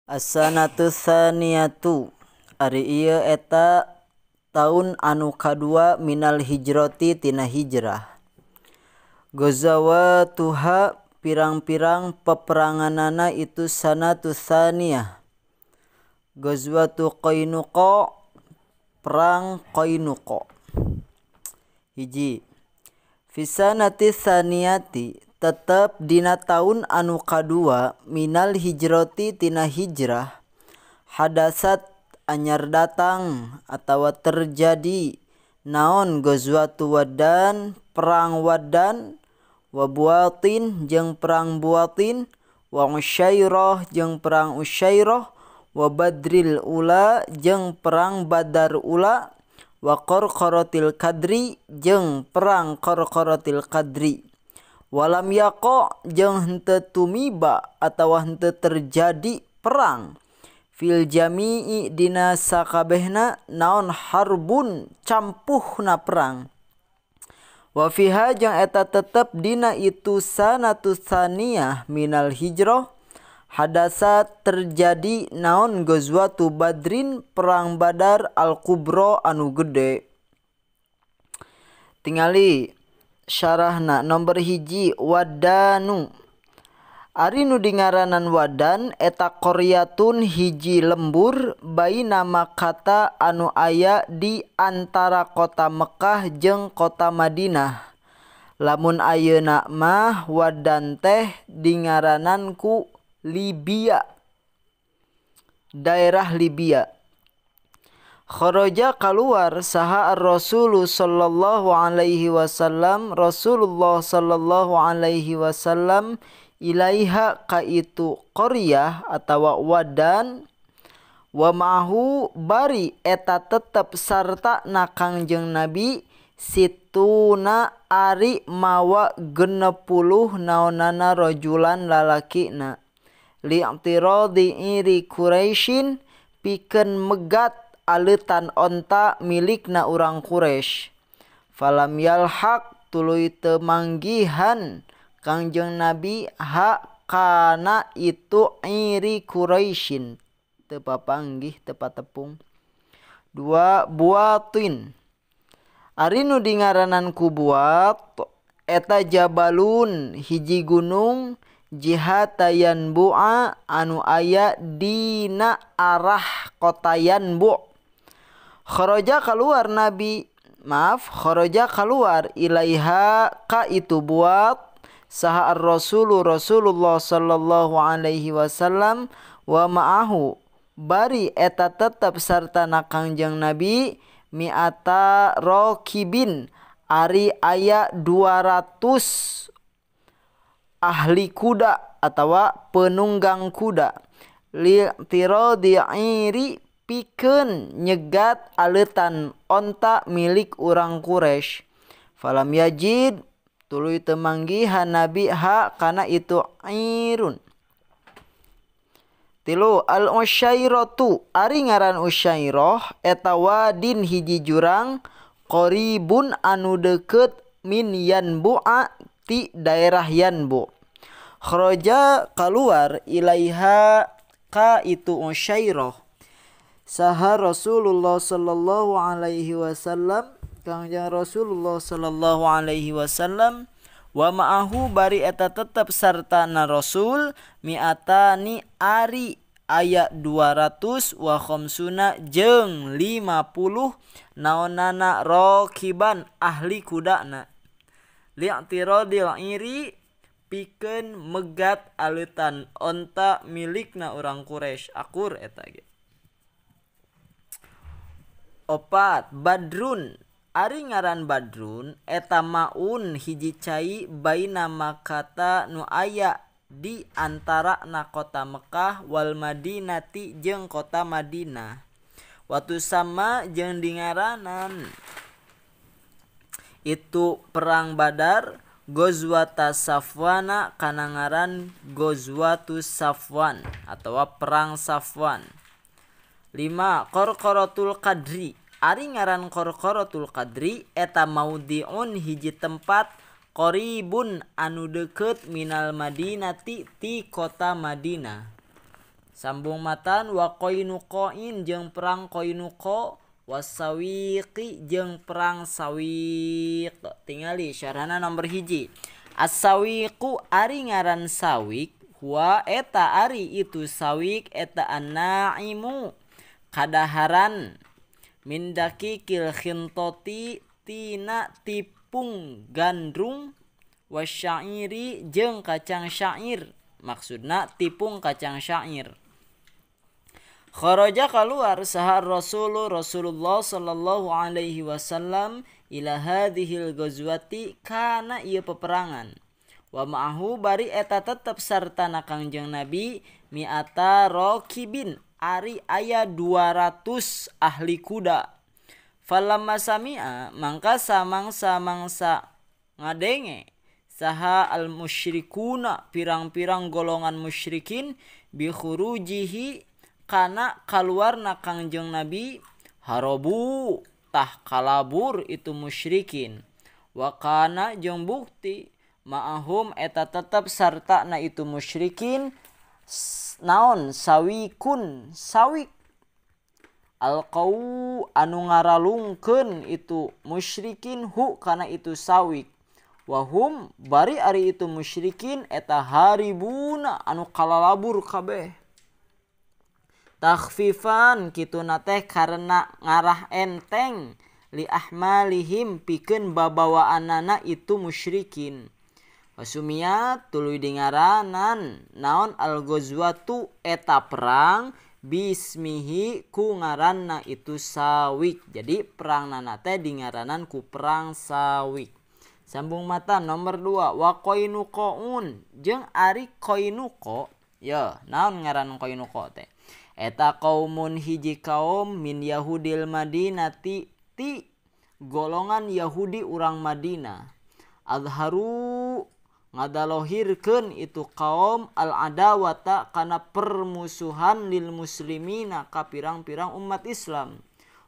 As-sanatu tsaniyatu ari ieu eta taun anu kadua minal hijrati tina hijrah. Ghazawatuha pirang-pirang peperanganana itu sanatu tsaniyah. Ghazwatu Qainuqa, perang Qainuqa. Hiji, fi sanati tsaniyati tetep dina taun anu kadua minal hijrati tina hijrah, hadasat anyar datang atawa terjadi naon ghazwatu Waddan, perang Waddan, wa Buwatin jeung perang Buwatin, wa Usyairah jeung perang Usyairah, wa Badril Ula jeung perang Badar Ula, wa Qarqaratil Kadri jeung perang Qarqaratil Kadri. Walam yaqa jeung henteu tumiba atawa henteu terjadi perang fil jami'i dina sakabehna naon harbun campuhna perang. Wa fiha jeung eta tetep dina itu sanatu tsaniyah minal hijrah hadasa terjadi naon ghazwatu Badrin, perang Badar al-Kubra anu gede. Tingali syarahna nomor hiji Waddanu. Ari nu dingaranan Wadan eta qaryatun hiji lembur baina Makkata anu aya di antara kota Mekah jeung kota Madinah. Lamun ayeuna mah Wadan teh dingaranan ku Libya, daerah Libya. Kharaja kaluar saha ar-Rasulu sallallahu alaihi wasallam, Rasulullah sallallahu alaihi wasallam ilaiha ka itu qaryah atawa Wadan, wa ma'ahu bari eta tetep sarta na Kangjeng Nabi situna ari mawa 60 naonana rajulan lalakina li'tiradi iri Quraisyin pikeun megat aleutan onta milikna urang Quraisy. Falam yalhaq tuluy teu manggihan Kangjeng Nabi ha kana itu iri Quraisyin, teu papanggih teu patepung. Dua, Buwatin. Ari nu dingaranan ku Buwat eta jabalun hiji gunung jihata Yanbu'a anu aya dina arah kota Yanbu. Kharaja keluar Nabi, maaf, kharaja keluar ilaiha ka itu Buwat saha ar-rasulu Rasulullah sallallahu alaihi wasallam wa ma'ahu bari eta tetep sarta na Kangjeng Nabi mi'ata rokibin ari aya 200 ahli kuda atawa penunggang kuda li tiradi iri pikeun nyegat aleutan onta milik urang Quraisy. Falam yajid tuluy teu manggihan Nabi ha kana itu irun. Tilu, al-usyairatu ari ngaran usyairah eta wadin hiji jurang qaribun anu deukeut min Yanbu'a ti daerah Yanbu. Kharaja kaluar ilaiha ka itu usyairah saha Rasulullah sallallahu alaihi wasallam, Kangjeng Rasulullah sallallahu alaihi wasallam wa ma'ahu bari eta tetep sarta na Rasul mi'atani ari aya 200 wa khamsuna jeung 50 naonana rokiban ahli kudana li'tiradil iri pikeun megat aleutan onta milikna urang Quraisy. Akur eta ge. Opat, Badrun. Ari ngaran Badrun eta maun hiji cai baina Makkata nu aya di antara na kota Mekah wal Madinati jeung kota Madinah. Watu sama jeung dingaranan itu perang Badar Ghazwata Safwana kana ngaran Ghazwatu Safwan atawa perang Safwan. 5, Qarqaratul Qadri. Ari ngaran Qarqaratul Qadri eta maudhi'un hiji tempat qaribun anu deukeut minal Madinati ti kota Madinah. Sambung matan wa Qainuqain jeung perang Qainuqa wasawiqi jeung perang sawiq. Tingali syarahna nomor 1. As-sawiqu ari ngaran sawiq huwa eta ari itu sawiq eta an-naimu kadaharan min daqiqil khintati tina tipung gandrung wasyairi jeung kacang syair, maksudna tipung kacang syair. Kharaja keluar saha Rasulullah sallallahu alaihi wasallam ila hadhil ghazwati kana ieu peperangan. Wa ma'ahu bari eta tetep sartana Kangjeng Nabi mi'ata raqibin ari aya 200 ahli kuda. Falamma sami'a mangka samangsa-mangsa ngadenge saha al musyrikuna pirang-pirang golongan musyrikin bi khurujihi kana kaluarna Kangjeng Nabi harobu tah kalabur itu musyrikin. Wa kana jeung bukti ma'ahum eta tetep sartana itu musyrikin naon sawikun sawik alqau anu ngaralungkeun itu musyrikin hu kana itu sawik. Wahum bari ari itu musyrikin eta haribuna anu kalalabur kabeh. Takhfifan kituna teh karena ngarah enteng li ahmalihim pikeun babawaanana itu musyrikin. Wasumia tuluy dingaranan naon al-ghazwatu eta perang bismihi ku ngaranna itu sawik. Jadi perangnana teh dingaranan ku perang sawik. Sambung mata nomor 2 wa qainuqaun jeung ari qainuqa ya naon ngaran qainuqa teh eta kaumun hiji kaum min Yahudil Madinati ti golongan Yahudi urang Madinah. Azharu ngadalohirkeun itu kaum al-adawata kana permusuhan lil muslimina ka pirang-pirang umat Islam.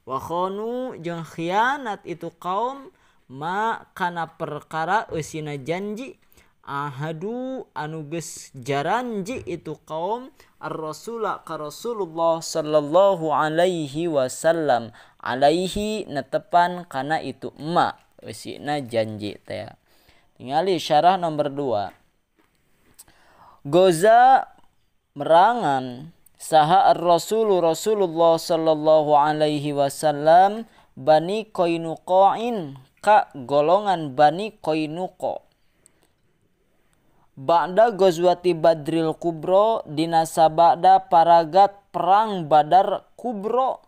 Wa khanu jeung khianat itu kaum ma kana perkara eusina janji ahadu anu geus jaranji itu kaum ar-rasula ka Rasulullah sallallahu alaihi wasallam alaihi netepan kana itu ma eusina janji teh. Tingali syarah nomor 2. Goza merangan saha ar-rasulu Rasulullah sallallahu alaihi wasallam Bani Qainuqa'in ka golongan Bani Qainuqa. Ba'da ghazwati Badril Kubro dina sabada paragat perang Badar Kubro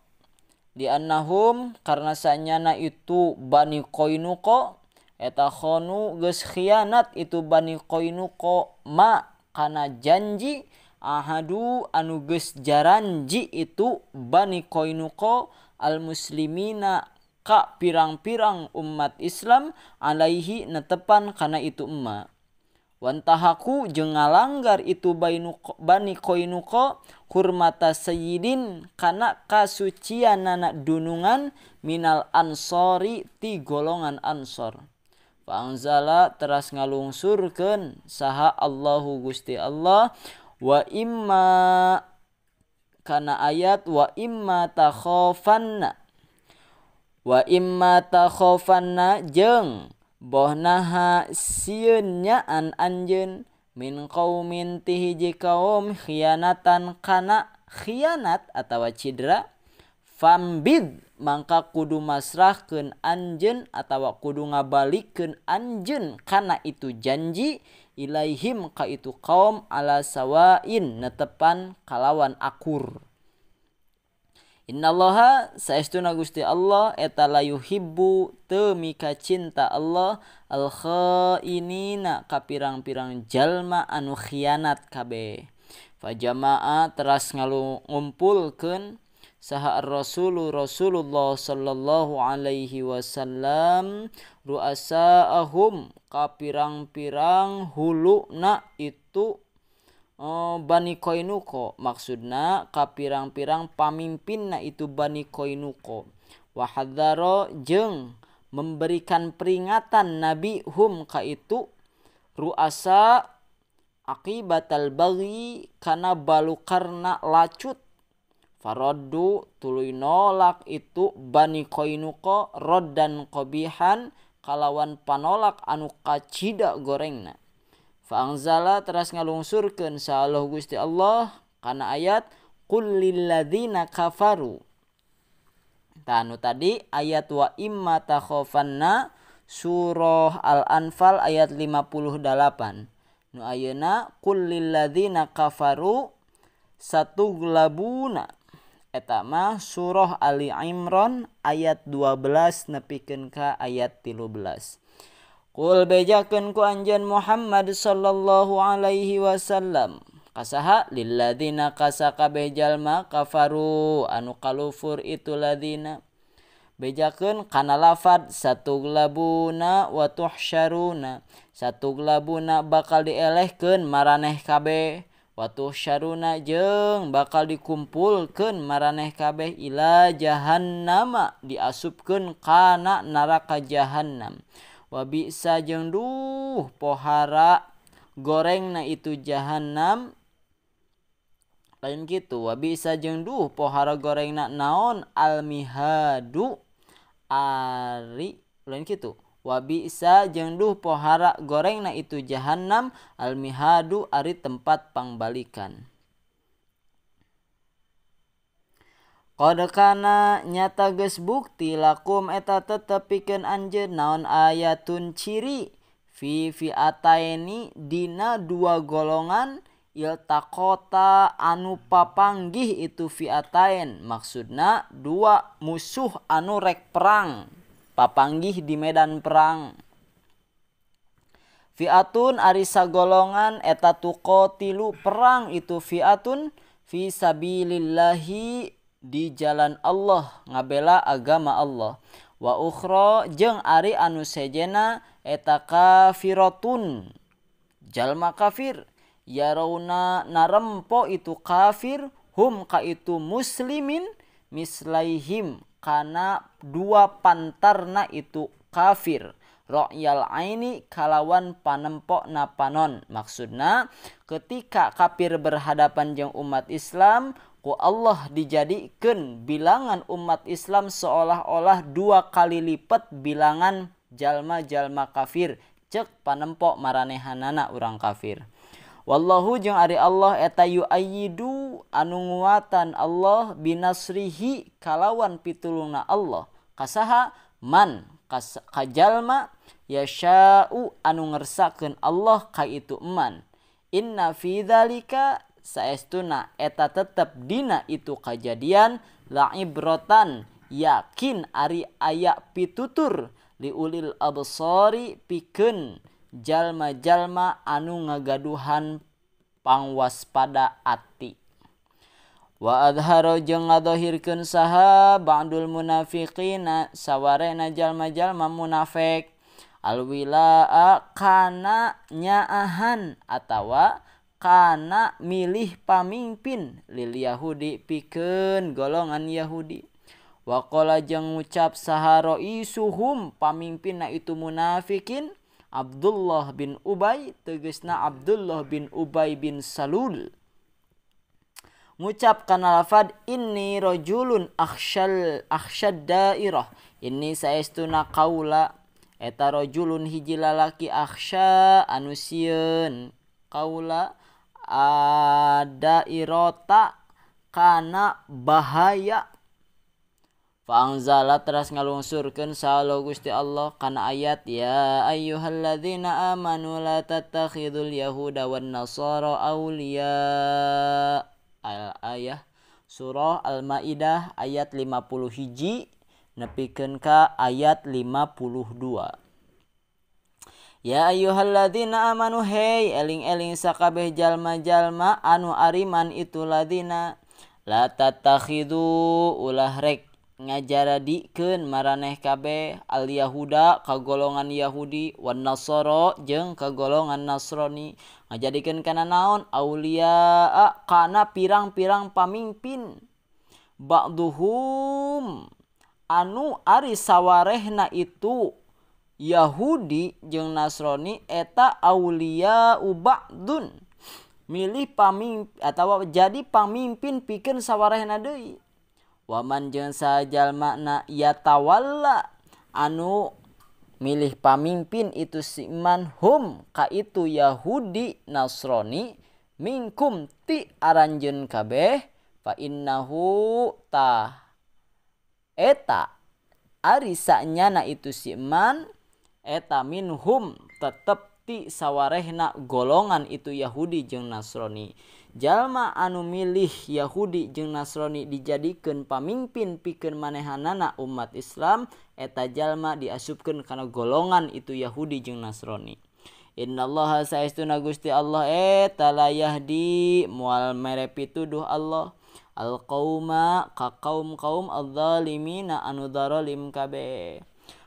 di annahum karena sanyana itu Bani Qainuqa eta khonu geus khianat itu Bani Qainuqa ma kana janji ahadu anu geus jaranji itu Bani Qainuqa al muslimina ka pirang-pirang umat Islam alaihi netepan kana itu emma. Wantahaku jeung ngalanggar itu Bani Qainuqa hurmata sayyidin kana kasucianana dunungan minal ansori ti golongan ansor. Fa'anzala teras ngalungsurkeun saha Allahu Gusti Allah wa imma kana ayat wa imma takhafanna wa imma takhafanna jeung bohnaha sieun nyaan anjeun min qaumin ti hiji kaum khianatan kana khianat atawa cidra fambid mangka kudu masrahkeun anjeun atawa kudu ngabalikeun anjeun kana itu janji ilaihim ka itu kaum ala sawain netepan kalawan akur. Innallaha saestuna Gusti Allah eta la yuhibbu teu mika cinta Allah al khainina ka pirang-pirang jalma anu khianat kabeh. Fajamaa teras ngumpulkeun saha ar-rasulu Rasulullah sallallahu alaihi wasallam ru'asaahum ka pirang-pirang huluna itu Bani Qainuqa, maksudna ka pirang-pirang pamimpinna itu Bani Qainuqa. Wa hadzara jeung memberikan peringatan Nabi hum ka itu ru'asa Akibatal baghi kana balukarna lacut. Faraddu tuluy nolak itu Bani Qainuqa raddan qabihan kalawan panolak anu kacida gorengna. Fa anzala teras ngalungsurkeun sa Allah Gusti Allah kana ayat qul lil ladzina kafaru. Tah anu tadi ayat wa imma takhafanna surah Al-Anfal ayat 58. Nu ayeuna qul lil ladzina kafaru satuglabuna eta mah surah Ali Imran ayat 12 nepikeun ka ayat 13. Qul bejakeun ku anjeun Muhammad sallallahu alaihi wasallam kasaha lil ladzina kasakabeh jalma kafaru anu kalufur itu ladzina bejakeun kana lafad satuglabuna wa tuhsyaruna satuglabuna bakal dielehkeun maraneh kabeh wa tuhsyaruna jeung bakal dikumpulkeun maraneh kabeh ila jahannama diasupkeun kana neraka jahannam wa bisa jeung duh pohara gorengna itu jahannam lain kitu wa bisa jeung duh pohara gorengna naon almihadu ari lain kitu wa bisa jeung duh pohara gorengna itu jahannam almihadu ari tempat pangbalikan. Qad kana nyata geus bukti lakum eta tetep pikeun anjeun naon ayatun ciri fi fi'ataini dina dua golongan iltaqata anu papanggih itu fi'atain maksudna dua musuh anu rek perang papanggih di medan perang. Fi'atun ari sagolongan eta tuqatilu perang itu fi'atun fi sabilillahi di jalan Allah ngabela agama Allah wa ukhra jeung ari anu sejena eta kafiratun jalma kafir yarauna narempo itu kafir hum ka itu muslimin mislaihim kana dua pantarna itu kafir ra'yal aini kalawan panempokna panon. Maksudna ketika kafir berhadapan jeung umat Islam ku Allah dijadikeun bilangan umat Islam seolah-olah dua kali lipat bilangan jalma-jalma kafir cek panempok maranehanana urang kafir. Wallahu jeung ari Allah eta yu'ayyidu anu nguatan Allah binasrihi kalawan pitulungna Allah kasaha man kajalma yasha'u anu ngersakeun Allah ka itu eman. Inna fi dzalika saestuna eta tetep dina itu kajadian la'ibratan yakin ari aya pitutur liulil absari pikeun jalma-jalma anu ngagaduhan pangwaspada ati. Wa adharo jeung ngadohirkeun saha ba'dul munafiqina sawarena jalma-jalma munafik alwilaa kana nyaahan atawa kana milih pamimpin lil Yahudi pikeun golongan Yahudi. Waqala jeung ngucap saha raisuhum pamimpinna itu munafikin Abdullah bin Ubay tegasna Abdullah bin Ubay bin Salul ngucap kana lafad inni rajulun akhshal akhshad dairah inni saestuna kaula eta rajulun hiji lalaki akhsha anu sieun kaula adairota kana bahaya. Fa'anzala teras ngalungsurkeun saha Gusti Allah kana ayat ya ayyuhalladzina amanu la tattakhidul yahuda wan nasara awliya. Al-ayah surah Al-Maidah ayat 51 nepikeun ka ayat 52. Ya ayyuhalladzina amanu hey eling-eling sakabeh jalma-jalma anu ariman itu ladzina la tattakhidhu ulah rek ngajaradikeun maraneh kabeh al yahuda kagolongan Yahudi wan nasara jeung kagolongan Nasrani ngajadikeun kana naon aulia kana pirang-pirang pamimpin ba'duhum anu ari sawarehna itu Yahudi jeung Nasrani eta aulia ba'dun Milih pamimpin atawa jadi pamimpin pikeun sawarehna deui. Waman jeung sajalma na yatawalla anu milih pamimpin itu siman hum ka itu Yahudi Nasrani mingkum ti aranjeun kabeh fa innahu ta eta ari sanyana itu siman eta minhum tetep ti sawarehna golongan itu Yahudi jeung Nasrani. Jalma anu milih Yahudi jeung Nasrani dijadikeun pamimpin pikeun manehanana umat Islam eta jalma diasupkeun kana golongan itu Yahudi jeung Nasrani. Innallaha saestuna Gusti Allah eta la yahdi moal mere pituduh Allah alqauma ka kaum-kaum adzalimina anu dzalim kabeh.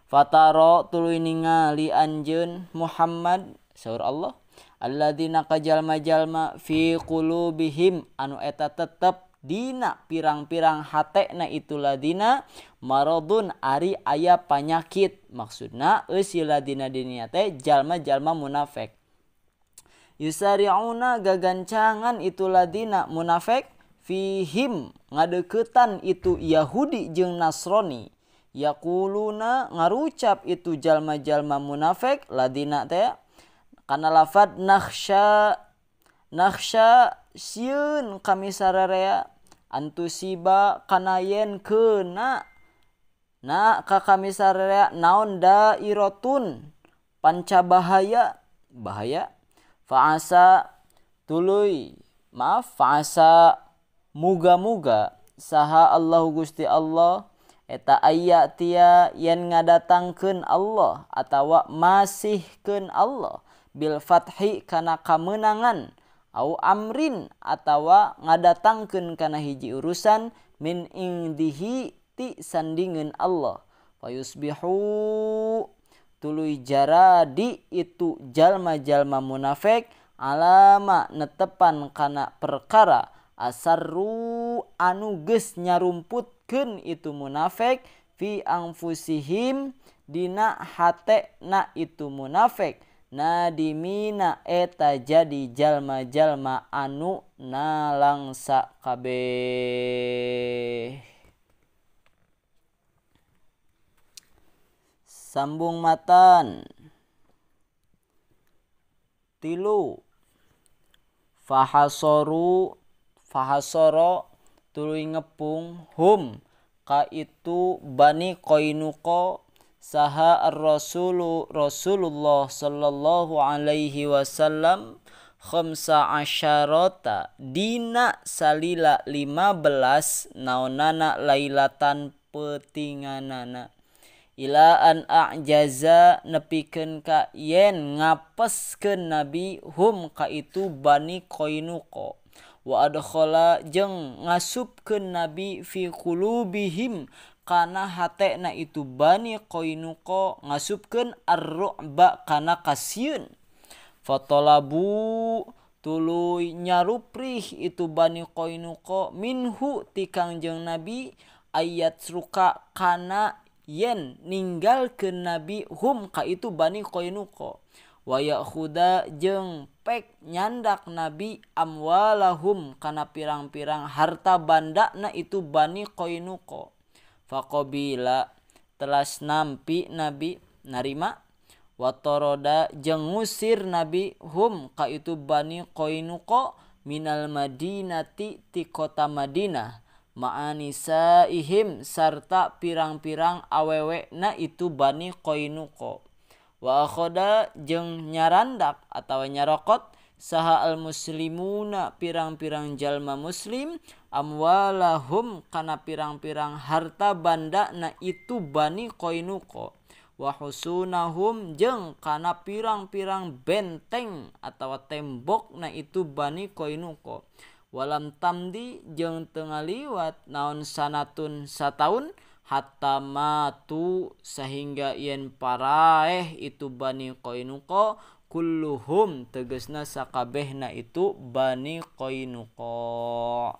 Fataro tuluy ningali anjeun Muhammad saur Allah alladzina kajalma-jalma fi qulubihim anu eta tetep dina pirang-pirang hatena itu ladina maradun ari aya panyakit. Maksudna eusi ladina dinya teh jalma-jalma munafik. Yusari'una gagancangan itu ladina munafik fihim ngadeuketan itu Yahudi jeung Nasrani. Yaquluna ngarucap itu jalma-jalma munafik ladina teh kana lafad nakhsha nakhsha sieun kami sararea antusiba kana yen keuna na ka kami sararea naon dairatun panca bahaya bahaya fa'asa tuluy maaf fa'asa muga-muga saha Allahu Gusti Allah eta aya tia yen ngadatangkeun Allah atawa masihkeun Allah bil fathi kana kamenangan au amrin atawa ngadatangkeun kana hiji urusan min indihi ti sandingeun Allah fayusbihu tuluy jaradi itu jalma-jalma munafik alama netepan kana perkara asarru anu geus nyarumputkeun itu munafik fi anfusihim dina hatena itu munafik nadimina eta jadi jalma-jalma anu nalangsa kabeh. Sambung matan 3 fahasoru fahasoro tuluy ngepung hum ka itu Bani Qainuqa saha ar-rasulu Rasulullah sallallahu alaihi wasallam khamsa asyarata dina salila 15 naonana lailatan petinganana ila an a'jaza nepikeun ka yen ngapeskeun nabi hum ka itu Bani Qainuqa wa adkhala jeung ngasupkeun nabi fi qulubihim kana hatena itu Bani Qainuqa ngasupkeun ar-ru'ba kana kasieun fatalabu tuluy nyaruprih itu Bani Qainuqa minhu ti Kangjeng Nabi ayat ruka kana yen ninggalkeun nabi hum ka itu Bani Qainuqa wa ya'khuda jeung pek nyandak nabi amwalahum kana pirang-pirang harta bandana itu Bani Qainuqa faqabila telas nampi nabi narima watoroda jeung ngusir nabi hum ka itu Bani Qainuqa minal madinati ti kota Madinah ma'anisaihim sarta pirang-pirang awewena itu Bani Qainuqa wa akhoda jeung nyarandak atawa nyarokot saha al muslimuna pirang-pirang jalma muslim amwalahum kana pirang-pirang harta banda na itu Bani Qainuqa wa husunahum jeung kana pirang-pirang benteng atawa tembok na itu Bani Qainuqa walam tamdi jeung teu ngaliwat naon sanatun sataun hatta matu sehingga yen paraeh itu Bani Qainuqa kulluhum tegasna sakabehna itu Bani Qainuqa.